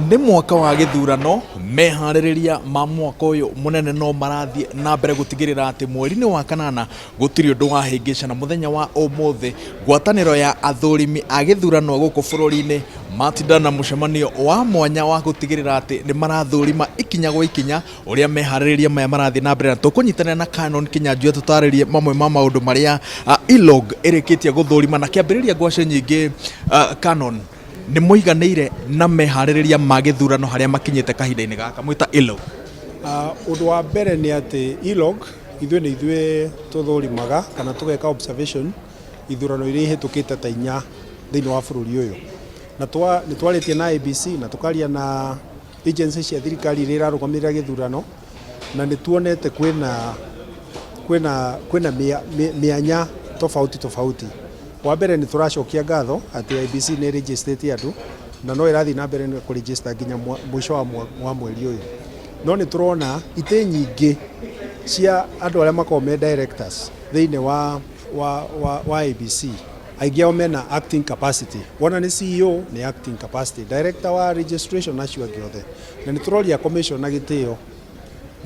Nĩ mwaka wa gĩthurano, meharĩrĩria ma mwaka ũyũ mũnene no marathiĩ na mbere gũtigĩrĩra atĩ mweri-inĩ wa kanana gũtirĩ ũndũ wahĩngĩcana. Mũthenya wa ũmũthĩ, ngwatanĩro ya athũrimi a gĩthurano gũkũ bũrũri-inĩ matinda na mũcemanio wa mwanya wa gũtigĩrĩra atĩ nĩ marathũrima ikinya gwa ikinya ũrĩa meharĩrĩria maya marathiĩ na mbere, na tũkũnyitanĩra na Canon Kinyanjui tũtarĩrie mamwe ma maũndũ marĩa ILOG ĩrĩkĩtie gũthũrima na kĩambĩrĩria ngwacĩ nyingĩ. Canon, nĩ mũiganĩire na meharĩrĩria ma gĩthurano harĩa makinyĩte kahinda-inĩ gaka mwĩta ILOG? Ũndũ wa mbere nĩ atĩ ILOG ithuĩ nĩ ithuĩ tũthũrimaga kana tũgeka observation ithurano iria ihĩtũkĩte ta inya thĩinĩ wa bũrũri ũyũ, na nĩ twarĩtie na IEBC na tũkaria na agency cia thirikari iria irarũgamĩrĩra gĩthurano, na nĩ tuonete kwĩna mĩanya tofauti tofauti. Wa mbere, nĩ tũracokia ngatho atĩ IEBC nĩ ĩrĩnjĩstĩtie andũ na no ĩrathiĩ na mbere na kũregister nginya mũico wa mweri ũyũ. No nĩ tũrona itĩ nyingĩ cia andũ arĩa makoragwo me directors thĩinĩ wa IEBC, aingĩ ao mena acting capacity. Wona nĩ CEO, nĩ acting capacity, director wa registration na acio angĩ othe. Na nĩ tũroria commission na gĩtĩo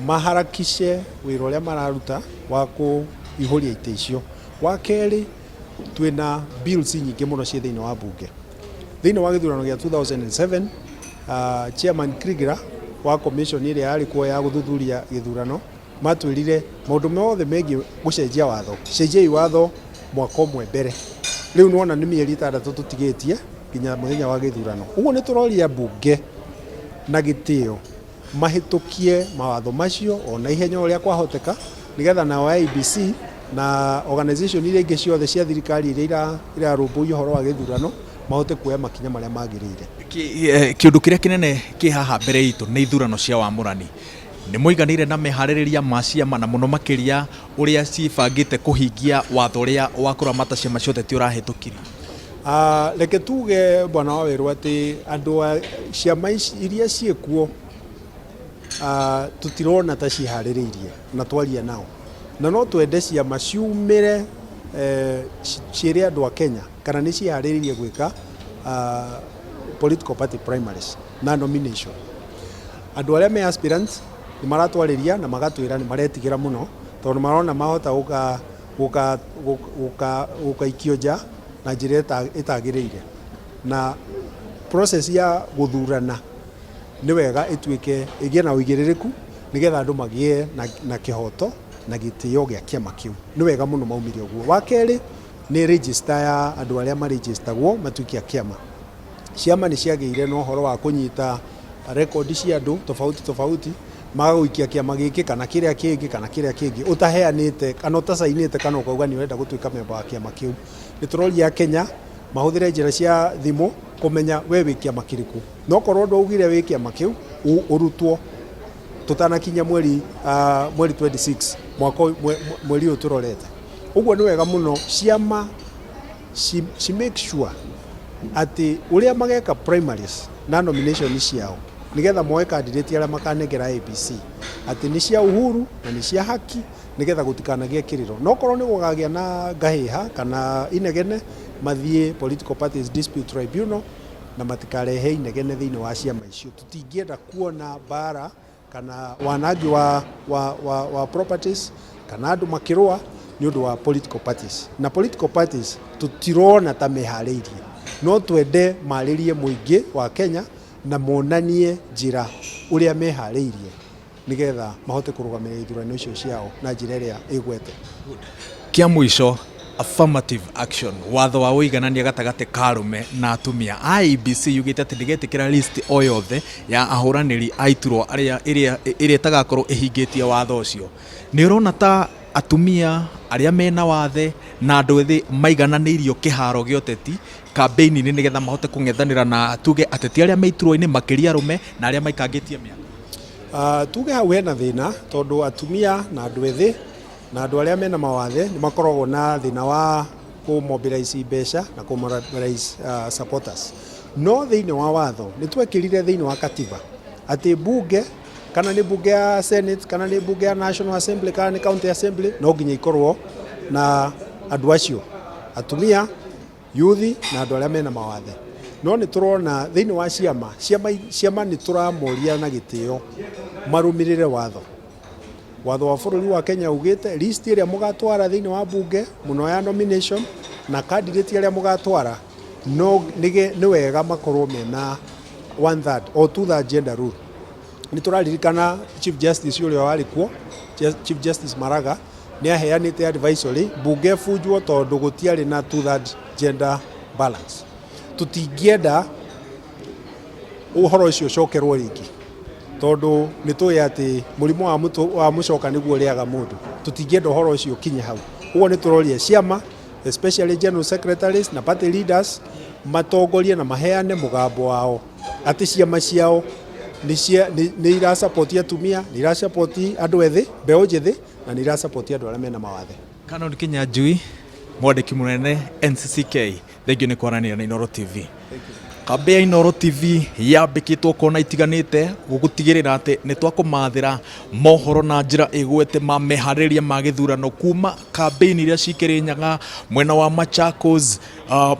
maharakishe wĩra ũrĩa mararuta wa kũihũria itĩ icio. Wa kerĩ, twĩna bills nyingĩ mũno ciĩ thĩinĩ wa bunge. Thĩinĩ wa gĩthurano gĩa 2007, chairman Kriegler wa commission ĩrĩa yarĩ kuo ya gũthuthuria gĩthurano matwĩrire maũndũ mothe megiĩ gũcenjia watho, cenjiai watho mwaka ũmwe mbere. Rĩu nĩwona nĩ mĩeri 6 tũtigĩtie nginya mũthenya wa gĩthurano. Ũguo nĩ tũroria bunge na gĩtĩo mahĩtũkie mawatho macio o na ihenya ũrĩa kwahoteka, nĩgetha nao IEBC na organization iria ingĩ ciothe cia thirikari iria irarũmbũiya ũhoro wa gĩthurano mahote kuoya makinya marĩa magĩrĩire. Kĩũndũ kĩrĩa kĩnene kĩ haha mbere itũ nĩ ithurano cia wamũrani. Nĩ mũiganĩire na meharĩrĩria ma ciama, na mũno makĩria ũrĩa cibangĩte kũhingia watho ũrĩa wa kũramata ciama cia ũteti ũrahĩtũkirio? Reke tuge, bwana wa werũ, atĩ andũ a ciama ici iria ciĩkuo, tũtirona ta ciharĩrĩirie na twaria nao, na no twende ciama ciumĩre ciĩre andũ a Kenya kana nĩ ciharĩrĩirie gwĩka political party primaries na nomination. Andũ arĩa me aspirants nĩ maratwarĩria na magatwĩra nĩ maretigĩra mũno, tondũ marona mahota gũkaikio nja na njĩra ĩtagĩrĩire. Na process ya gũthurana nĩ wega ĩtuĩke ĩgĩe na ũigĩrĩrĩku, nĩgetha andũ magĩe na kĩhoto na gĩtĩo gĩa kĩama kĩu. Nĩ wega mũno maumire ũguo. Wa kerĩ nĩ register ya andũ arĩa marĩgistagwo matuĩke a kĩama. Ciama nĩ ciagĩire na ũhoro wa kũnyita rekondi cia andũ tofauti tofauti, magagũikia kĩama gĩkĩ kana kĩrĩa kĩngĩ kana kĩrĩa kĩngĩ, ũtaheanĩte kana ũtacainĩte kana ũkauga nĩ ũrenda gũtuĩka memba wa kĩama kĩu. Nĩ tũroria Kenya mahũthĩre njĩra cia thimũ kũmenya we wĩ kĩama kĩrĩkũ, no korwo ndwaugire wĩ kĩama kĩu, ũrutwo tũtanakinya mweri 26 mwaka mweri ũyũ tũrorete. Ũguo nĩ wega mũno ciama ci make sure atĩ ũrĩa mageka primaries na nomination ciao, nĩgetha moe candidate arĩa makanengera IEBC, atĩ nĩ cia uhuru na nĩ cia haki, nĩgetha gũtikanagĩe kĩrĩro. No korwo nĩ gũkagĩa na ngahĩha kana inegene, mathiĩ Political Parties Dispute Tribunal na matikarehe inegene thĩinĩ wa ciama icio. Tũtingĩenda kuona mbara kana wanangi wa properties kana andũ makĩrũa nĩ ũndũ wa political parties. Na political parties tũtirona ta meharĩirie. No twende marĩrie mũingĩ wa Kenya na monanie njĩra ũrĩa meharĩirie, nĩgetha mahote kũrũgamĩrĩra ithurano icio ciao na njĩra ĩrĩa ĩgwete. Kĩa mũico, affirmative action, watho wa ũiganania gatagatĩ ka arũme na atumia. IEBC yugĩte atĩ ndĩgetĩkĩra list o yothe ya ahũranĩri a iturwa arĩa ĩrĩa ĩtagakorwo ĩhingĩtie watho ũcio. Nĩ ũrona ta atumia arĩa mena wathe na andũ ethĩ maigananĩirio kĩharo gĩa ũteti kambĩini-inĩ, nĩgetha mahote kũng'ethanĩra na tuge ateti arĩa me iturwa-inĩ, makĩria arũme na arĩa maikangĩtie mĩaka? Tuge hau hena thĩna, tondũ atumia na andũ ethĩ na andũ arĩa mena mawathe nĩ makoragwo na thĩna wa kũ mobilize mbeca na kũ mobilize supporters. No thĩinĩ wa watho nĩ twekĩrire thĩinĩ wa katiba atĩ bunge, kana nĩ bunge ya Senate, kana nĩ bunge ya National Assembly, kana nĩ County Assembly, no nginya ikorwo na andũ acio, atumia, yuthi na andũ arĩa mena mawathe. No nĩ tũrona thĩinĩ wa ciama, ciama, ciama nĩ tũramoria na gĩtĩo marũmĩrĩre watho. Watho wa bũrũri wa Kenya ugĩte list ĩrĩa mũgatwara thĩinĩ wa bunge mũno ya nomination na candidate arĩa mũgatwara no nĩ wega makorwo mena one third or two third gender rule. Nĩ tũraririkana Chief Justice ũrĩa warĩ kuo, Chief Justice Maraga, nĩ aheanĩte advisory mbunge ĩbunjwo tondũ gũtiarĩ na two third gender balance. Tũtingĩenda ũhoro ũcio ũcokerwo rĩngĩ tondũ nĩ tũĩ atĩ mũrimũ wa, wa mũcoka nĩguo ũrĩaga mũndũ. Tũtingĩenda ũhoro ũcio ũkinye hau. Ũguo nĩ tũroria ciama especially general secretaries na party leaders matongorie na maheane mũgambo wao atĩ ciama ciao nĩ irasupport atumia, nĩ irasupport andũ ethĩ, mbeũ njĩthĩ na nĩ irasupport andũ arĩa mena mawathe. Canon Kinyanjui, mwandĩki mũnene NCCK, thengiũ nĩ kwaranĩria na Inooro TV. Kambĩ ya Inooro TV yambĩkĩtwo kona itiganĩte gũgũtigĩrĩra atĩ nĩ twakũmathĩra mohoro na njĩra ĩgwete ma meharĩrĩria ma gĩthurano kuma kambĩini iria cikĩrĩnyaga mwena wa Machakos,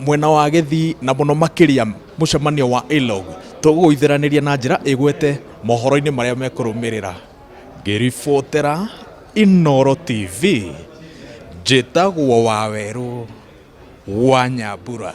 mwena wa Gĩthii na mũno makĩria mũcemanio wa ILOG. Tũgũgũitheranĩria na njĩra ĩgwete mohoro-inĩ marĩa mekũrũmĩrĩra. Ngĩribotera Inooro TV, njĩtagwo Wawerũ wa Nyambura.